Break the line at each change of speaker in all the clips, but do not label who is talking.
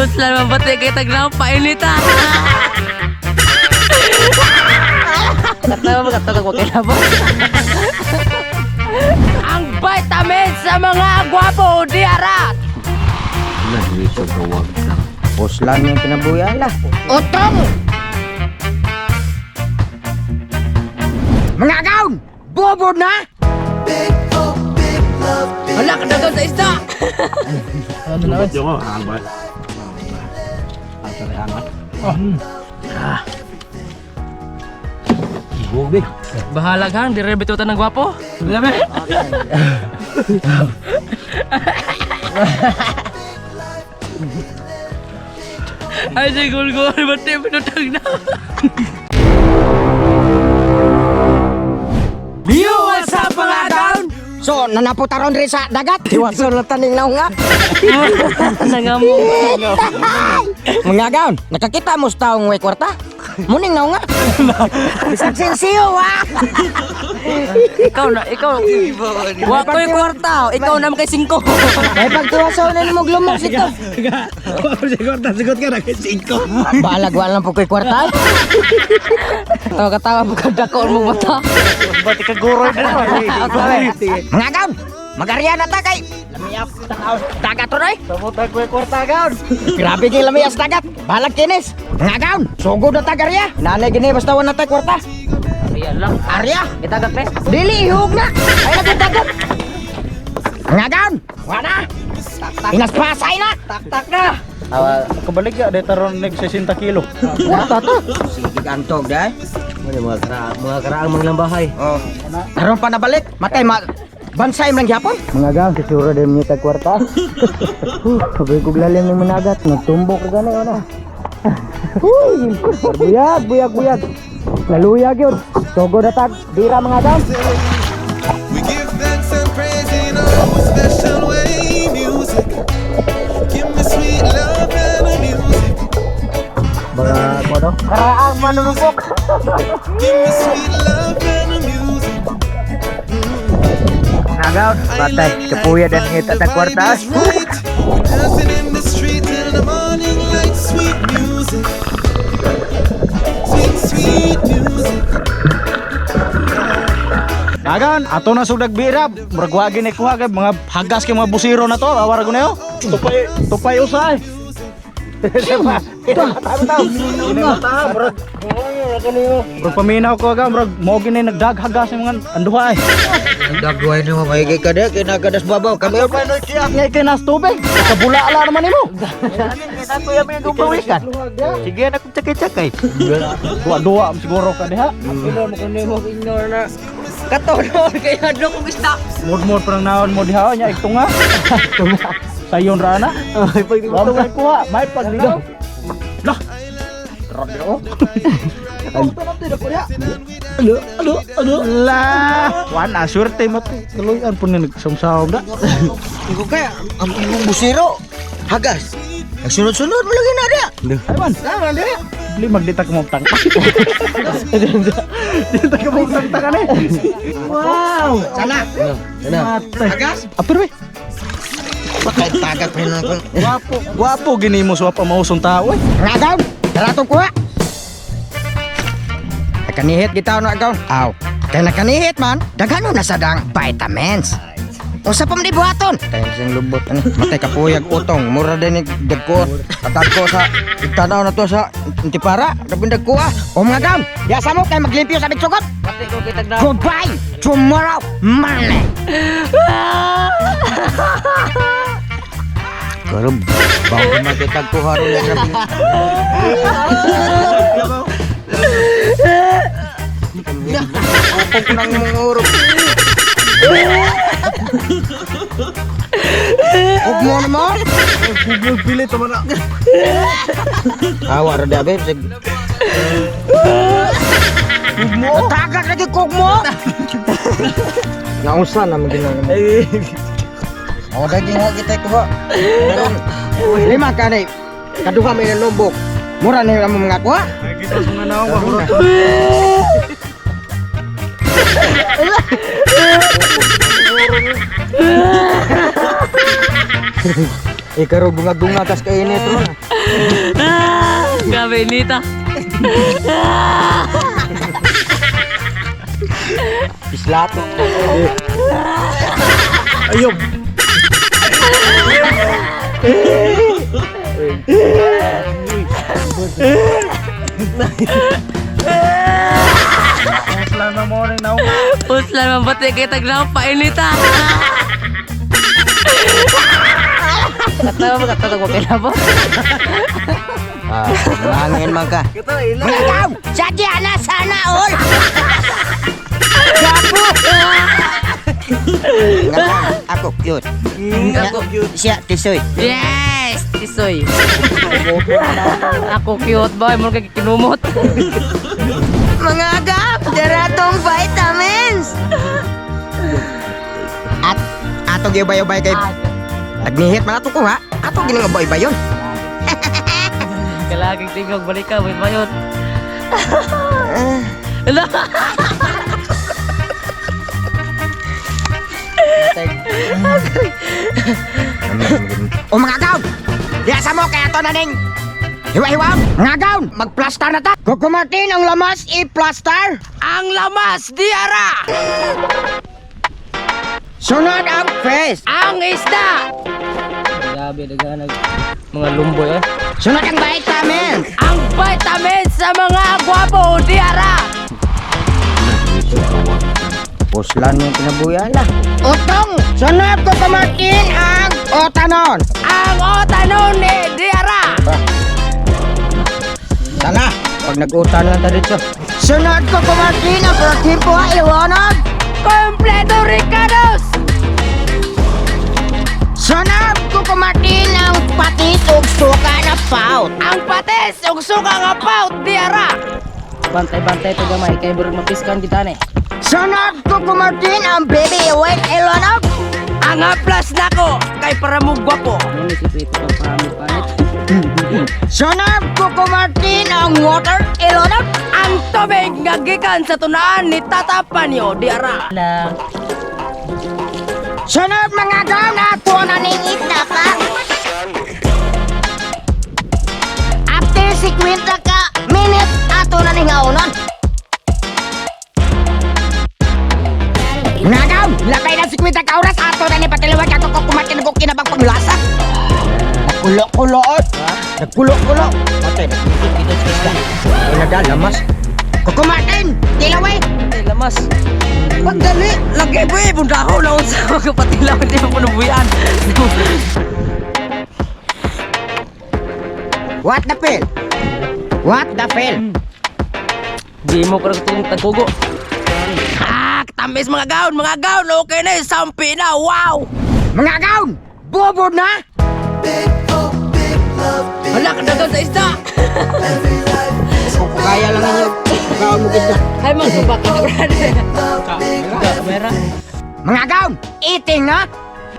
Uslan mabati kay tagnaw painita. Katawa mo katawa ko kay. Ang vitamin sa mga gwapo diara.
Puslan yung kinabuyan lah. Utong! Mga gaon! Bobo na!
Wala ka dagan sa isda. Bahala kang, dire bitutan ng gwapo. Ay, si Gulgol, ba't di pinutang na? Yo, what's up, mga down?
So, nanapo taron rin sa dagat. Tiwason na taning naunga.
Nangamong.
Mga gaon, nakakita mo sa taong way kwarta? Muning naunga. Bisag sinsiyo, ah!
Ikaw na, ikaw. Wa ko'y kwarta, ikaw na kay singko.
May pagtiwason na mo glumok ito.
Sigot ka na kay singko.
Balag, wala lang po ko'y kwarta.
Tawa katawa mo kadako mo mata.
Ba't ka guroy na?
Mga gaon, mag-arya na ta kay. Lamiap dagat ron ay.
Sabot ako yung kwarta gaon.
Grabe kay lamias dagat. Balag kinis. Mga gaon, sugod na ta garya. Nanay gini basta wala na tay kwarta.
Ayan lang.
Arya,
Itagak pes.
dili ihug na. Ay nagdagat. Mga gaon, wala. Inaspasay na.
Tak na.
Kabalik ya, dito ron nag 60 kilo.
Kwarta to. Sige antog dai.
Mga karaang mga bahay.
Oh. Aron pa nabalik, matay ma bansay man lang gyapon. Mga gaon kisura din niya tag kwarta. Kabay kog lalim ng managat, nagtumbok ka gani ona. Uy, buyag, buyag, buyag. Naluyag yun. Togo na tag, dira mga gaon.
We give thanks and praise in our special way. Music, give me sweet love and a music.
Mga ano?
Karaang manunubok.
Give me sweet love and a music.
Mga gaon, batay, kapuya din niya tag kwarta.
Right. We're dancing in the street till the morning light. Sweet music, sweet sweet music.
Agan, ato na sugdag birab. Murag wagi ni kuha kay mga hagas kay mga busiro na to. Awara ko na yo. Tupay, tupay usay. Murag paminaw ko aga, murag mo gini nagdaghagas yung mga anduha ay.
Dagway ni mo maigi ka de, kinagadas babaw. Kami
Tupay no siya ngay kay nas tubig. Kabula naman nimo.
Sige na kung tsakay-tsakay.
Duwa-duwa siguro ka diha.
Katulog kay hadlok kong isda.
Mud-mud parang naon mo diha nya iktunga. Sayon ra na.
Ay, pag di
Wa mo kay kuha, may pagligaw. Lah. Grabe oh. Ano, ano, ano? La. Wan ah, swerte mo to. Tuloy-an po ni nagsamsam da.
Iko kaya ang imong busiro hagas. Nagsunod-sunod mo lagi na dia.
Ay man. Dili magdita ka mo tang. Dita ka mo tang tang eh. Wow.
Sana.
Matay.
Hagas.
Apir we.
Patay tagat pa rin ako.
Guwapo. Guwapo gini mo suwa pa mausong tao eh.
Mga gaon, tara atong kuha. Nakanihit gitaw na agaw. Aw, kay nakanihit man, daghano na sadang vitamins. Usa pa man di buhaton. Tayo sing lubot ani. Matay kapuyag utong, mura din ni dagko. Patagko sa tanaw na to sa Intipara, rabin dagko ah. O mga gaon, yasa mo kay maglimpyo sa bitsugot.
Pati ko kitag na.
Goodbye tomorrow morning. Karob, bago makitag ko haron na grabe. Upong ko nang mong urog. Ug mo naman.
Google pilit man na.
Awa ra dabe sig. Kugmo. Tagak lagi kugmo. Nausa na maginaw mo. Oh, daging ho kita kuha. Karon lima ka ni. Kaduha may nanumbok. Mura na yung mga kuha.
Kita sa mga naong wa.
Ikaro bunga-bunga kas kainit ron.
Ah, grabe nita.
Islato.
Ayun. Uslan na morning na.
Uslan man pati kay taglaw painita. Katawa mo katawa ko kailan.
Ah, nangin man ka. Mga gaw! Sadya na sana all! Gapo! Nga, ako cute.
Ako
cute. Siya, tisoy.
Yes, tisoy. Ako cute boy, mo kay kinumot.
Mga agap, daratong vitamins.
At ato gibay-ubay kay nagnihit man ato ko ha. Ato gining ubay-ubay yun.
Kalaging tingog balik ka, may bayot. Ala.
O mga gaw! Diya sa mo kaya to na ning hiwa-hiwa! Mga gaw! Magplastar na ta! Kukumatin ang lamas i-plastar!
Ang lamas diara.
Sunod ang face!
Ang isda. Grabe daghan mga lumboy eh.
Sunod ang vitamins!
Ang vitamins sa mga gwapo diara.
Puslan yung kinabuyala. Utong! Sunod kukumatin ang otanon!
Ang otanon ni diara.
Sana! Pag nag-utan lang ta dito. Sunod kukumatin ang protimpo iwanag!
Kompleto Ricardos.
Sunod kukumatin ang patis ug suka na pout!
Ang patis ug suka nga pout diara. Bantay-bantay to gamay kay burog mapiskan kita ni.
Sunod kukumatin ang baby white iwanag!
Ang haplas nako kay para mo gwapo.
Sunod kukumatin ang water iwanag!
Ang tubig nga gikan sa tunaan ni Tata Panyo diara.
Sunod mga gaw na ato na ning
Itapa. After 50 ka minute, ato na ning aunon.
Mga gaw, lakay na 50 ka oras ato na ni patiluwag ako kukumatin og kinabang panglasa. Nagkulo-kuloot. Nagkulo-kulo. Patay, nagkulo dito sa isda. Ay nagdalamas. Kukumatin! Tilaway!
Lamas. Pagdali, lagi boy, bundaho na unsa mga patilaw di mo panubuyan.
What the feel? What the feel?
Di mo pero itong tagkugo. Ah, tamis mga gaon, okay na, sampi na, wow!
Mga gaw! Bobo na!
Big hope, big love, big
Hala, kadagan sa isda!
every life is
Kung kaya lang ninyo, kaon mo gid.
Ay, mga subak ka na, brother.
big
Kamera.
Mga gaw! Eating na!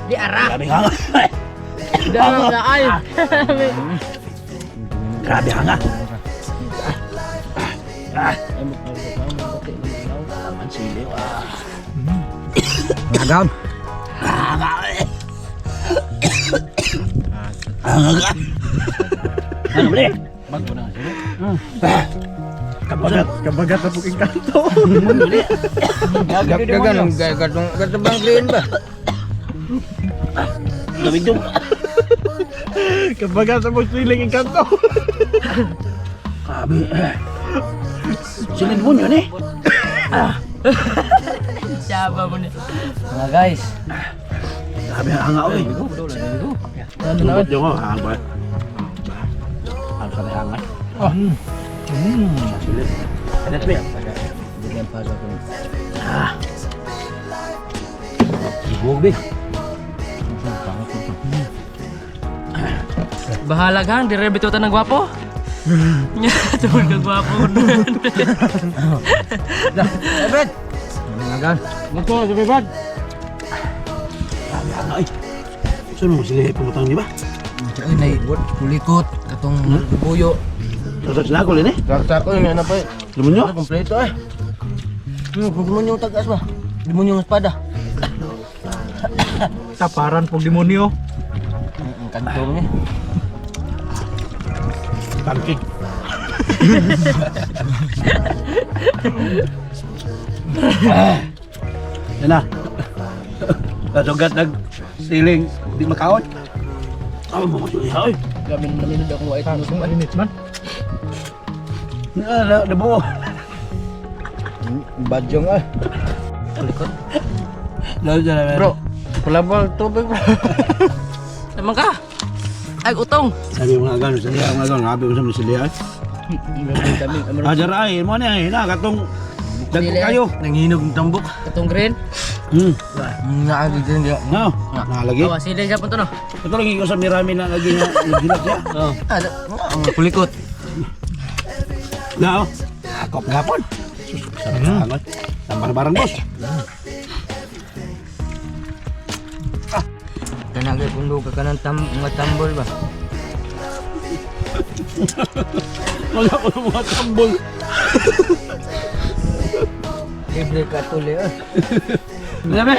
Di ara.
Grabe hanga.
Dama na ay.
Grabe hanga.
Mga gaw!
Ano ba? Bago na sila. Kabagat, kabagat na puking kanto.
Dagdagan ang gatong gatong green ba?
Lamig dong. Kabagat sa pong siling ang kanto. Grabe. Silid mo yun eh.
Siyaba mo na. Mga guys.
Grabe ang hanga oy. Lubot yung oh, hanga ba? Ang sa hanga. Oh. Silid. That's me. Ah. Ibog be.
Bahala kang, di rin bitutan ng gwapo. Tungkol ka gwapo.
Ebet! Mga gaw!
Magto sa bebad. Grabe hanga oy. Sino mo sila pumutang di ba?
Ay, kulikot, katong buyo.
Sa sila ko eh.
Sakto yun, ano pa eh.
Demonyo.
Kompleto eh. Demonyo yung tagas ba? Demonyo yung espada.
Taparan pog demonyo.
Ang kanto mo niya.
Pancake. Yan na. Nasugat nag siling di makaon. Oh, mga suliha oy.
Grabe na namin akong white noodle.
Minutes man. Na na nabuo.
Badyong ah.
Kulikot.
Bro, kulabal tubig bro.
Naman ka. Ay, utong.
Sabi mga gano'n, sa liha mga gano'n, habi mo sa mga siliha. Ah, dara ay, mo na ay, na katong dagko kayo.
Nanginog ng tambok.
Katong green.
Naagi din dia.
No, nalagi.
Awa, sila siya punto no.
Ito lang ko sa mirami na lagi nga nagilap siya.
Oh. Kulikot.
Na, oh. Akop gapon. Sus, sarap sa angot. Tambar barang boss.
Kanagay kung duga ka ng tam mga tambol ba?
Wala ko ng mga tambol.
Libre ka tuloy ah.
Sabi?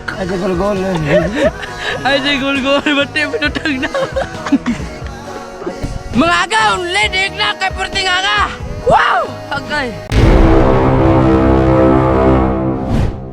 Ay, gol-gol.
Ay, si gulgol. Ba't di pinutang na? Mga agaw, lidig na kay Purting nga. Wow! Agay.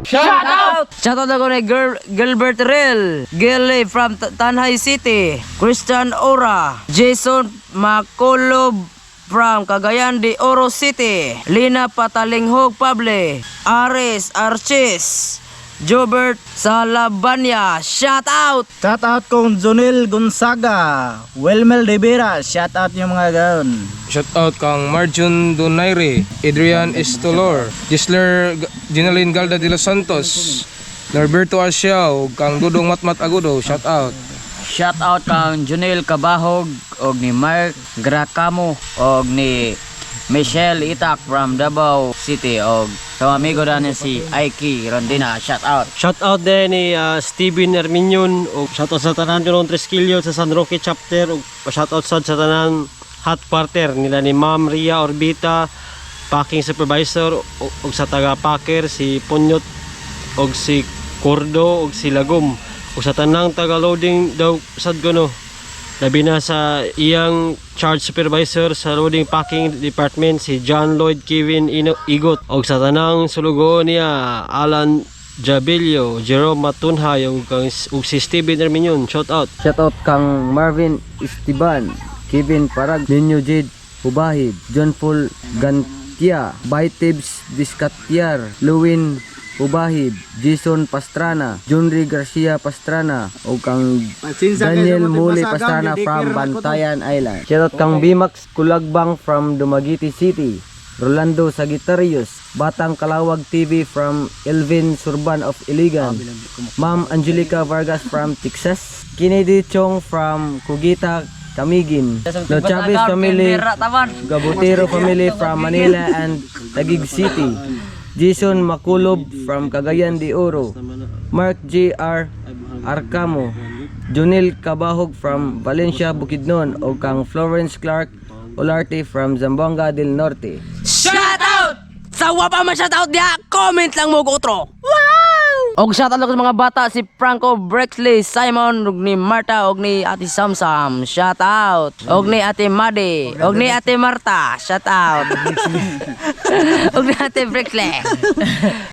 Shout out! Shout out ako ni Gilbert Rel, Gilly from Tanhay City, Christian Ora, Jason Makulob from Cagayan de Oro City, Lina Patalinghog Pable, Ares Arches, Jobert Salabanya. Shout out!
Shout out kong Jonel Gonzaga, Wilmel Rivera, shout out yung mga gaon.
Shout out kang Marjun Donaire, Adrian Estolor, Gisler Ginaline Galda de los Santos, Norberto Arciao, ug kang Dudong Matmat Agudo, shout out.
Shout out kang Junel Kabahog og ni Mark Gracamo og ni Michelle Itak from Davao City og sa amigo dani si Aiki Rondina. Shout out.
Shout out din ni Steven Herminion ug shout out sa tanan ko Tresquillo sa San Roque chapter ug shout out sad sa tanan hot partner nila ni Ma'am Ria Orbita, packing supervisor ug sa taga packer si Punyot ug si Cordo ug si Lagom ug sa tanang taga loading daw sad kuno labi na sa iyang charge supervisor sa loading packing department si John Lloyd Kevin Igot og sa tanang sulugo niya Alan Jabilio, Jerome Matunhay ug si Steven Herminion, shout out.
Shout out kang Marvin Esteban, Kevin Parag, Ninyo Jade Hubahid, John Paul Gantia, Baitibs Discatiar, Luwin Hubahid, Jason Pastrana, Junri Garcia Pastrana, o kang Daniel Muli Pastrana from Bantayan Island. Shout out kang Bimax Kulagbang from Dumaguete City. Rolando Sagittarius, Batang Kalawag TV from Elvin Surban of Iligan, Ma'am Angelica Vargas from Texas, Kennedy Chong from Kugita, Camiguin, Lo Chavez family, Gabutero family from Manila and Taguig City, Jason Makulob from Cagayan de Oro, Mark J.R. Arcamo, Junil Cabahog from Valencia, Bukidnon, o kang Florence Clark Olarte from Zamboanga del Norte.
Shout out! Sa wapa man shout out diha, comment lang mo og otro. Wow! Og shout out sa mga bata si Franco Brexley, Simon ug ni Marta og ni Ate Samsam. Shout out. Og ni Ate Madi, og ni Ate Marta. Shout out. Og ni Ate Brexley.